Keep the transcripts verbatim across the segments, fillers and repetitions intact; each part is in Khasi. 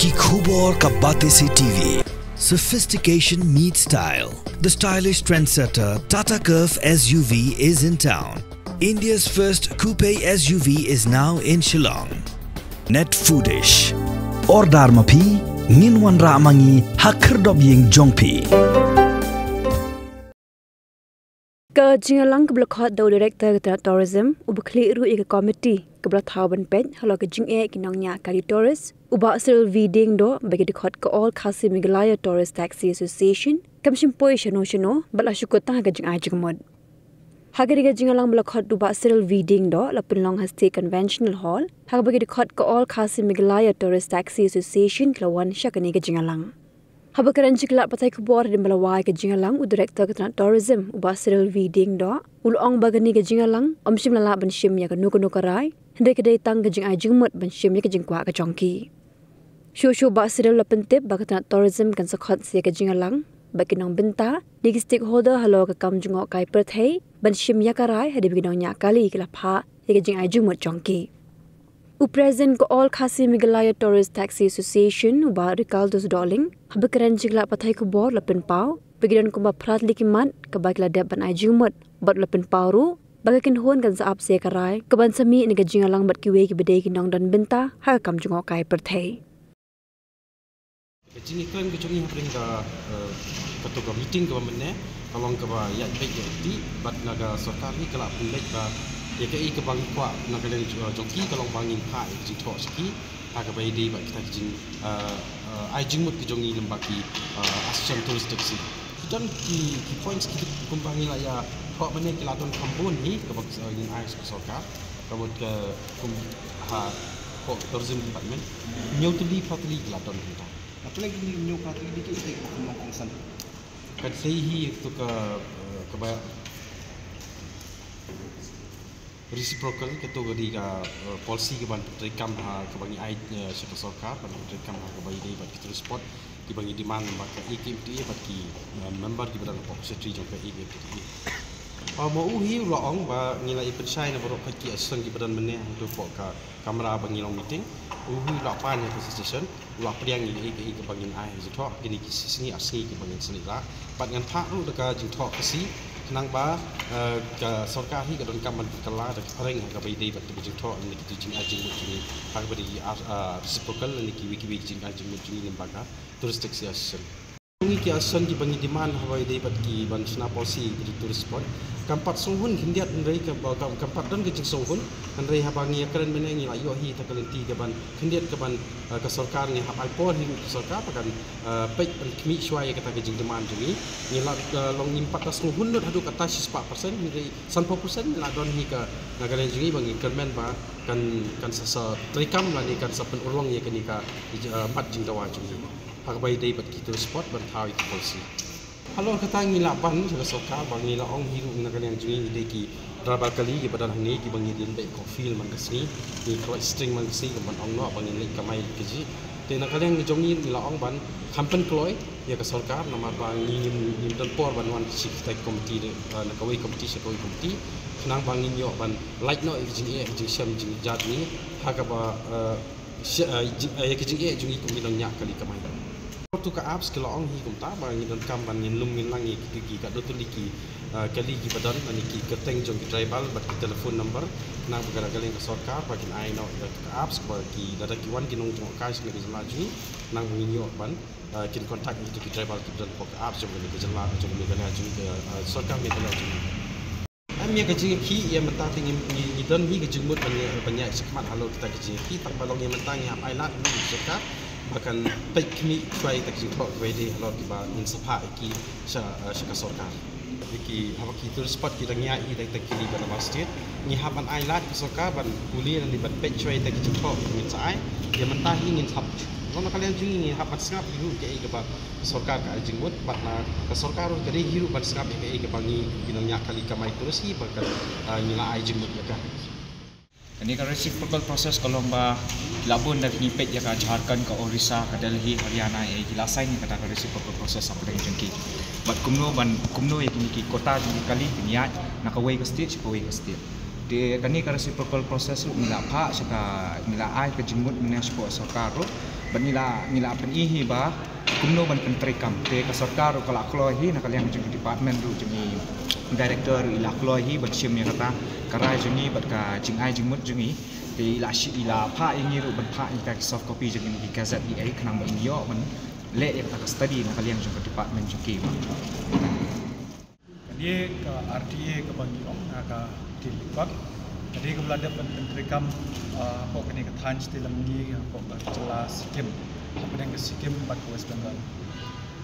Ki khubor ka Batesi T V. Sophistication meets style. The stylish trendsetter Tata Curvv S U V is in town. India's first coupe S U V is now in Shillong. Net Foodish. Order ma phi, ngin wanrah ma ngi ha khyrdop ïing jong phi. Ka jingïalang kaba la khot da u Director ka tnat Tourism, uba khlieh ruh ïa ka komiti kaba la thaw ban peit halor ka jingeh ki nongñiah kali tourist, u Bah Cyril V Diengdoh, bad ki dkhot ka All Khasi Meghalaya Tourist Taxi Association, kam shym poi shano shano bad la shu kut tang ha ka jingai jingmut. Ha kane ka jingïalang ba la khot da u Bah Cyril V Diengdoh, la pynlong ha State Conventional Hall, ha kaba ki dkhot ka All Khasi Meghalaya Tourist Taxi Association ki la wan sha kane ka jingïalang. Haba kren sha ki lad pathai khubor hadien ba la wai ka jingïalang, u Director ka tnat Tourism, u Bah Cyril V Diengdoh, u la ong ba kane ka jingïalang ym shym la lah ban shim ïa kano kano ka rai, hynrei ka dei tang ka jingai jingmut ban shim ïa ka jingkwah ka jong ki. Shuh shuh u Bah Cyril u la pyntip ba ka tnat Tourism kan sa khot sa ïa ka jingïalang bad ki nongbynta, ki stakeholder halor ka kam jngohkai pyrthei, ban shim ïa ka rai hadien ba ki nongñiah kali ki la phah ïa ka jingai jingmut jong ki. U President ka All Khasi Meghalaya Tourist Taxi Association, u Bah Rikaldus Dohling, haba kren sha ki lad pathai khubor la pynpaw ba ki don kumba phra tylli ki mat kaba ki la dep ban ai jingmut, bad u la pynpaw ruh ba ka kynhun kan sa ap sa ïa ka rai kaban sa mih na ka jingïalang bad kiwei kiba dei ki nongdon bynta ha ka kam jngohkai pyrthei. Ka jingïakren ka jong ngi hapdeng ka, eh, kato ka meeting kaba mynne, ka long kaba ïaid beit ïaid ktieh, bad na ka sorkar hi ka la pynbeit ba ïa kaei kaba ngi kwah na ka liang jong ki ka long ba ngin phah ïa ka jingthoh sha ki ha kaba ïadei bad kita ki jing, eh, eh, ai jingmut ki jong ngi lyngba ki, eh, Association Tourist Taxi. Ki don ki, ki points ki kumba ngi la ïathoh mynne, ki la don kham bun hi kaba, eh, ngin ai sha ka sorkar. Ka mut ka kum ha ka Tourism Department, hynñiew tylli phra tylli ki la don kumta. Nga pynlong kine hynñiew phra tylli ki, ki dei ka kum long kongsan. Ka dei hi to ka, eh, kaba reciprocal, kato ka dei ka, eh, policy kaban treikam ha kaba ngi ai, eh, sha ka sorkar, ban treikam ha kaba ïadei bad ki tourist spot kiba ngi demand, namar ka A K M T A bad ki, eh, member kiba don hapoh secretary jong ka A K M T A. Ah, ma u hi u la ong ba ngi la ïa pynshai na baroh ki association kiba don mynne hangto hapoh ka kamra ba ngi long meeting. U hi u la pan ïa ka suggestion, u la pdiang ïa kaei kaei kaba ngin ai jingthoh ha kine ki sngi ar sngi kiba ngin sa leit rah. Bad ngan phah ruh da ka jingthoh Khasi, khnang ba, eh, ka sorkar hi ka donkam ban pynkylla da ka phareng ha kaba ïadei bad kaba jingthoh lane ki jingai jingmut jong ngi ha kaba dei ki, ah, reciprocal lane kiwei kiwei ki jingai jingmut jong ngi lyngba ka Tourist Taxi Association. Ngi ki association kiba ngi demand haba ïadei bad ki ban shna policy ki tourist spot. Kam pat sngewhun khyndiat hynrei kaba, kam, kam pat don ka jingsngewhun hynrei haba ngi ïakren mynne ngi la ïoh hi ta ka lynti kaban khyndiat kaban, eh, ka sorkar ngi hap ai por hi ruh ka sorkar ba kan, eh, peit ban khmih shuwa ïa kata ka jingdemand jong ngi. Ngi la, eh, long ngim pat da sngewhun lut haduh katta shispah percent hynrei sanphew percent ngi la don hi ka na ka liang jong ngi ba ngi kyrmen ba kan, kan sa, sa treikam lane kan sa pynurlong ïa kane ka, eh, mat jingdawa jong ngi ha kaba ïadei bad ki tourist spot ban thaw ïa ki policy. Halor kata ngi la ban sha ka sorkar ba ngi la ong hi ruh na ka liang jong ngi dei ki driver kali kiba don hangne kiba ngi dei ban beh coffee man ka sngi, ngi khlaiñ string man ka sngi, ka ban ong noh ba ngin leit kamai kajih. Te na ka liang jong ngi ngi la ong ban kham pynkloi ïa ka sorkar namar ba ngi ngim, ngim don por ban wan sha kita ki komiti de, eh, na kawei komiti sha kawei komiti, khnang ba ngin ïoh ban lait noh ïa ka jingeh ka jingshem jingjat ngi ha kaba, eh, Sha, eh, jing, eh, ïa ka jingeh jong ngi kum ki nongñiah kali kamai. Kato ka apps ka la ong hi kumta ba ngi donkam ban ngin lum ngin lang ïa ki, ki katto katne ki, eh, kali kiba don lane ki kyrteng jong ki driver bad ki telephone number, khnang ba ka, ka liang ka sorkar ba kin ai noh ïa ka apps ba ki lada ki wan ki nongjngohkai sha ka jylla jong ngi, khnang ba ngin ïoh ban, eh, kin contact ïa ki driver kiba don hapoh ka apps jong ka jylla jong Meghalaya jong ka, eh, sorkar Meghalaya jong ngi. Em, ïa ka jingïakhih, ïa mynta te ngi, ngi, ngi don hi ka jingmut ban ïa, ban ïa shakmat halor kita ka jingïakhih, tang ba long ïa mynta ngi hap ai lad ha ka sorkar ba kan peit khmih shuwa ïa kita ka jingthoh kiba ïadei halor kiba ngin sa phah ïa ki sha, eh, sha ka sorkar. Ïa ki, haba ki tourist spot ki dang ïaid hi da kita ki kali ba na Bah State, ngi hap ban ai lad ha ka sorkar ban pule lane ban peit shuwa ïa kita ki jingthoh kiba ngin sa ai. Ïa mynta hi ngin hap, long na ka liang jong ngi ngi hap ban sngap hi ruh kaei kaba sorkar ka ai jingmut, bad na ka sorkar ruh ka dei hi ruh ban sngap ïa kaei kaba ngi ki nongñiah kali kamai tourist hi ba kan, ah, ngi la ai jingmut ïa ka. Kane ka reciprocal process ka long ba ki la bun da ki peit ïa ka Jharkhand, ka Orissa, ka Delhi, Haryana, eh, ki la sign ïa kata ka reciprocal process hapdeng jong ki. Bad kumno ban, kumno ïa kine ki quota jong ki kali kin ïaid na kawei ka state sha kawei ka state. Te kane ka reciprocal process ruh ngi la phah sha ka, ngi la ai ka jingmut mynne sha ka sorkar ruh. Bad ngi la ngi la pyni hi ba kumno ban pyntreikam. Te ka sorkar ruh ka la kloi hi, na ka liang jong department ruh, jong i director ruh i la kloi hi ban shim ïa kata. Ka rai jong i bad ka jingai jingmut jong i, te i la shi i la phah ïa ngi ruh ban phah ïa ka ki soft copy jong i ki gazette i ai, khnang ba in ïoh ban leh ïa kata ka study na ka liang jong ka department jong ki. Kane ka R T A kaba ngi ong ha ka Tiliput, kane kaba la dep ban pyntreikam, ah, hapoh kane ka thaiñ Shillong, hapoh ka jylla Sikkim, hapdeng ka Sikkim bad ka West Bengal.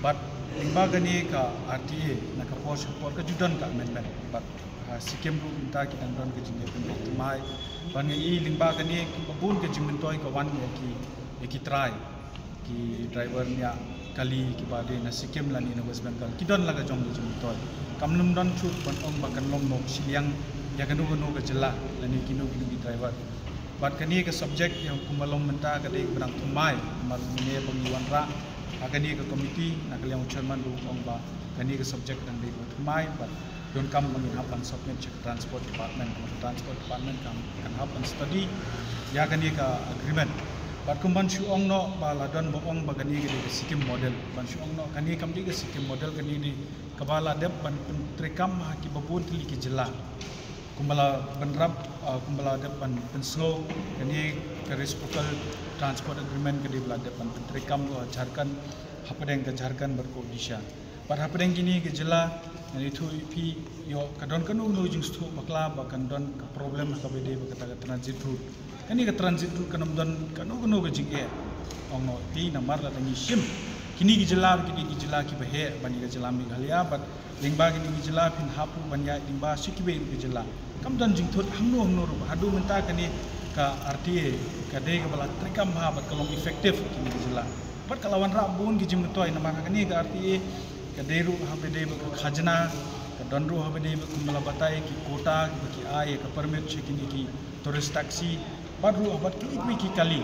Bad lyngba kane ka R T A, na ka por sha ka por ka ju don ka amendment. Bad, ah, Sikkim ruh mynta ki dang don ka jingïapynbeit thymmai. Bad nga i lyngba kane kiba bun ka jingmyntoi ka wan ïa ki, ïa ki trai, ki driver ñiah kali kiba dei na Sikkim lane na West Bengal, ki don la ka jong ka jingmyntoi. Kam lum don shuh ban ong ba kan long noh shiliang ïa kano kano ka jylla lane kino kino ki driver. Bad kane ka subject ïa kumba long mynta ka dei kaba dang thymmai, namar mynne ba ngi wanrah ha kane ka committee, na ka liang u chairman ruh u ong ba kane ka subject dang dei kaba thymmai, bad donkam ba ngin hap ban submit sha ka Transport Department, ka Transport Department kan, kan hap ban study ïa kane ka agreement. Bad kum ban shu ong noh ba la don ba ong ba kane ka dei ka Sikkim model, ban shu ong noh kane kam dei ka Sikkim model, kane dei kaba la dep ban pyntreikam ha kiba bun tylli ki jylla. Kumba la bynrap, ah, kumba la dep ban pynsngew, kane ka Reciprocal Transport Agreement ka dei ba la dep ban pyntreikam ruh ha Jharkhand, hapdeng ka Jharkhand bad ka Odisha. Bad hapdeng kine ki jylla, ngan ïathuh ïa phi, ïoh ka don kano kano jingsngewthuh bakla ba kan don ka problem ha kaba dei bad kata ka transit route. Kane ka transit route kan ym don kano kano ka jingeh. Ong noh ïa phi namar lada ngi shim, kine ki jylla ki dei ki jylla kiba heh ban ïa ka jylla Meghalaya, bad lyngba kine ki jylla phin hap ruh ban ïaid lyngba sha kiwei ruh ki jylla. Kam don jingthut hangno hangno ruh, haduh mynta kane ka R T A ka dei kaba la treikam bha bad ka long effective ha kine ki jylla. Bad ka la wanrah bun ki jingmyntoi namar ha kane ka R T A ka dei ruh ha kaba dei bad ka khajna, ka don ruh ha kaba dei bad kumba la batai ki quota kiba ki ai ïa ka permit sha kine ki tourist taxi, bad ruh bad kiwei kiwei ki kali.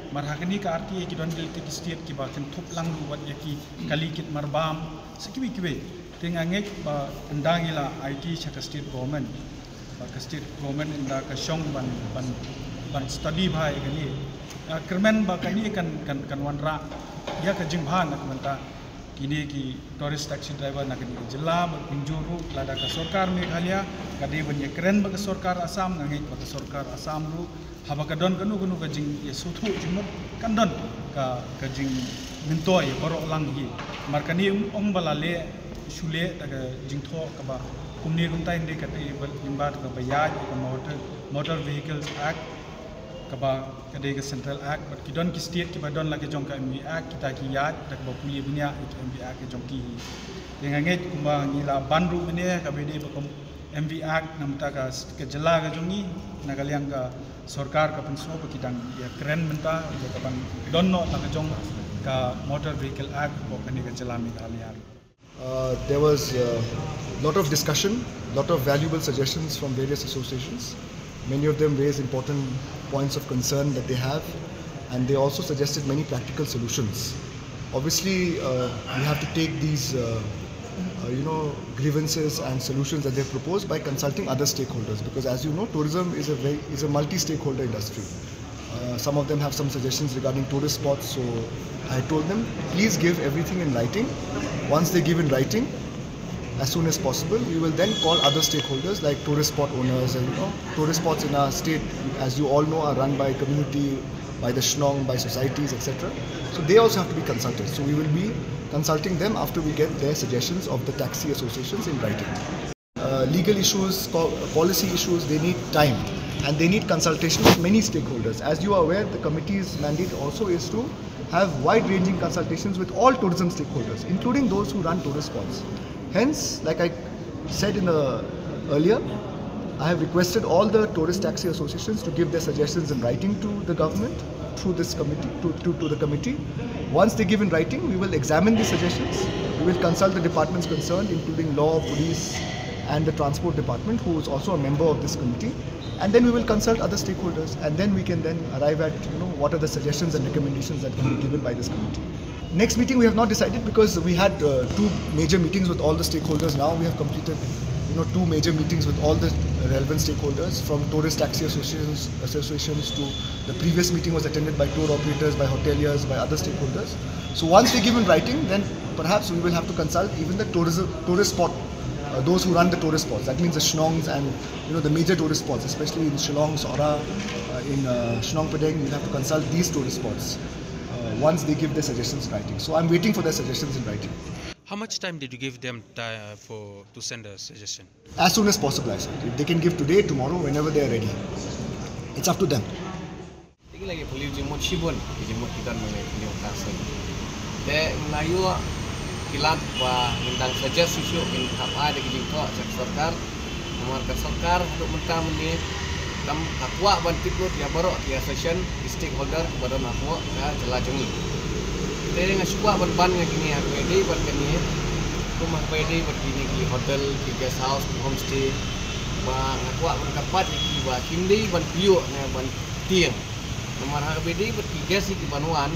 Namar ha kane ka R T A ki don ki lynti ki state kiba kynthup lang ruh bad ïa ki kali kit marbam sa kiwei kiwei. Te nga ngeit ba ynda ngi la aiti sha ka state government, ba ka state government ynda ka shong ban, ban, ban study bha ïa kane, nga kyrmen ba kane kan, kan, kan wanrah ïa ka jingbha na ka bynta kine ki tourist taxi driver na kane ka jylla. Bad kumjuh ruh lada ka sorkar Meghalaya ka dei ban ïakren bad ka sorkar Assam, nga ngeit ba ka sorkar Assam ruh haba ka don kano kano ka jingïasngewthuh jingmut, kan don ka, ka jingmyntoi baroh lang hi. Namar kane ym ong ba la leh shu leh da ka jingthoh kaba kumne kumta, hynrei ka dei ba lyngba da kaba ïaid ka Motor, Motor Vehicles Act, kaba ka dei ka Central Act, bad ki don ki state kiba don la ka jong ka M V Act, kita ki ïaid da kaba pule bniah ïa ka M V Act ka jong ki. Te nga ngeit kumba ngi la ban ruh mynne kaba dei ba ka M V Act, namar ka, ka jylla ka jong ngi, na ka liang ka sorkar ka pynsngew ba ki dang ïakren mynta ïa ka ban don noh la ka jong ka Motor Vehicle Act hapoh kane ka jylla Meghalaya. Uh, there was a lot of discussion, lot of valuable suggestions from various associations. Many of them raised important points of concern that they have, and they also suggested many practical solutions. Obviously, uh, we have to take these, uh, uh, you know, grievances and solutions that they've proposed by consulting other stakeholders, because, as you know, tourism is a very, is a multi-stakeholder industry. Uh, some of them have some suggestions regarding tourist spots, so I told them, please give everything in writing. Once they give in writing, as soon as possible, we will then call other stakeholders like tourist spot owners, and, you know, tourist spots in our state, as you all know, are run by community, by the shnong, by societies, et cetera. So they also have to be consulted. So we will be consulting them after we get their suggestions of the taxi associations in writing. Uh, legal issues, po-, policy issues, they need time, and they need consultation with many stakeholders. As you are aware, the committee's mandate also is to have wide-ranging consultations with all tourism stakeholders, including those who run tourist spots. Hence, like I said in the earlier, I have requested all the tourist taxi associations to give their suggestions in writing to the government through this committee, to, to, to the committee. Once they give in writing, we will examine the suggestions. We will consult the departments concerned, including law, police, and the transport department, who is also a member of this committee. And then we will consult other stakeholders, and then we can then arrive at, you know, what are the suggestions and recommendations that can be given by this committee. Next meeting we have not decided, because we had, uh, two major meetings with all the stakeholders. Now we have completed, you know, two major meetings with all the, uh, relevant stakeholders, from tourist taxi associations, associations to the previous meeting was attended by tour operators, by hoteliers, by other stakeholders. So once they give in writing, then perhaps we will have to consult even the tourism, tourist spot, uh, those who run the tourist spots. That means the shnongs and, you know, the major tourist spots, especially in Shillong, Sohra, uh, in uh, Shnong Pdeng. We'll have to consult these tourist spots uh, once they give their suggestions in writing. So I'm waiting for their suggestions in writing. How much time did you give them uh, for to send a suggestion? As soon as possible, I said. If they can give today, tomorrow, whenever they are ready. It's up to them. Tiki lagi peliu jingmut shibun, jingmut kita mengenai peliu kasih. Te melayu kilat ba ngin dang suggest susu ngin hap ai da ki jingkok sha sorkar. Namar ka sorkar haduh mynta mynne kam ka kwah ban tip lut ïa baroh ki association, ki stakeholder kiba don hapoh ka jylla jong ngi. Te nga shu kwah ban ban nga kine ha kaba ïadei bad kane, kum ha kaba ïadei bad kine ki hotel, ki guest house, ki homestay. Ba nga kwah ban kyrpad ïa ki ba kim dei ban pynïoh ne ban tieng. Namar ha kaba ïadei bad ki guest hi ki ban wan,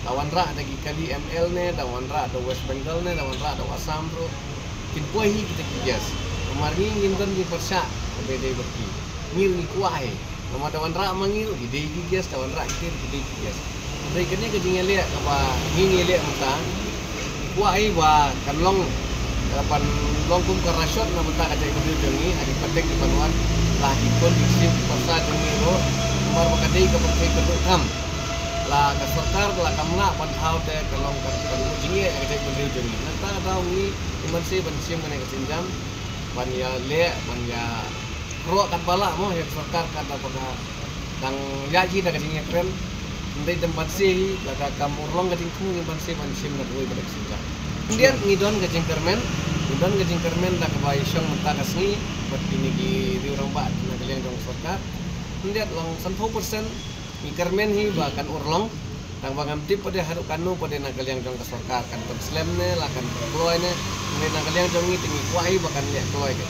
da wanrah da ki kali M L ne, da wanrah da West Bengal ne, da wanrah da Assam ruh. Kin poi hi kita ki guest. Namar ngi ngim don ki pyrshah ha kaba ïadei bad ki. Ngi ruh ngi kwah hi. Namar da wanrah ma ngi ruh ki dei ki guest, da wanrah ki ki dei ki guest. Dei kane ka jingïaleh kaba ngi ngi leh mynta. Kwah hi ba kan long, eh, ban long kum ka rashot na bynta ka jaitbynriew jong ngi ha ki pateng ki ban wan, la ki khun ki ksiew ki parsa jong ngi ruh. Namar ba ka dei ka pyrthei ka duk kam. La ka sorkar la kam lah ban thaw te ka long ka, ka duk jingeh ha ka jaitbynriew jong ngi. Nangta ka daw ngi ngim banse ban shim kane ka sienjam ban ïaleh ban ïa roh katba lah mo ïa ka sorkar katba ka dang ïaid hi da ka jingïakren. Ym dei ban banse hi, lada kam urlong ka jingthmu ngin banse ban shim da kawei pat ka sienjam. Khyndiat ngi don ka jingkyrmen, ngi don ka jingkyrmen da kaba ïashong mynta ka sngi bad kine ki riew rangbah na ka liang jong ka sorkar. Khyndiat lang sanphew percent ngi kyrmen hi ba kan urlong. Tang ba ngam tip pat de haduh katno pat de na ka liang jong ka sorkar kan pynslem ne la kan pynkloi ne. Hynrei na ka liang jong ngi te ngi kwah hi ba kan leh kloi ka.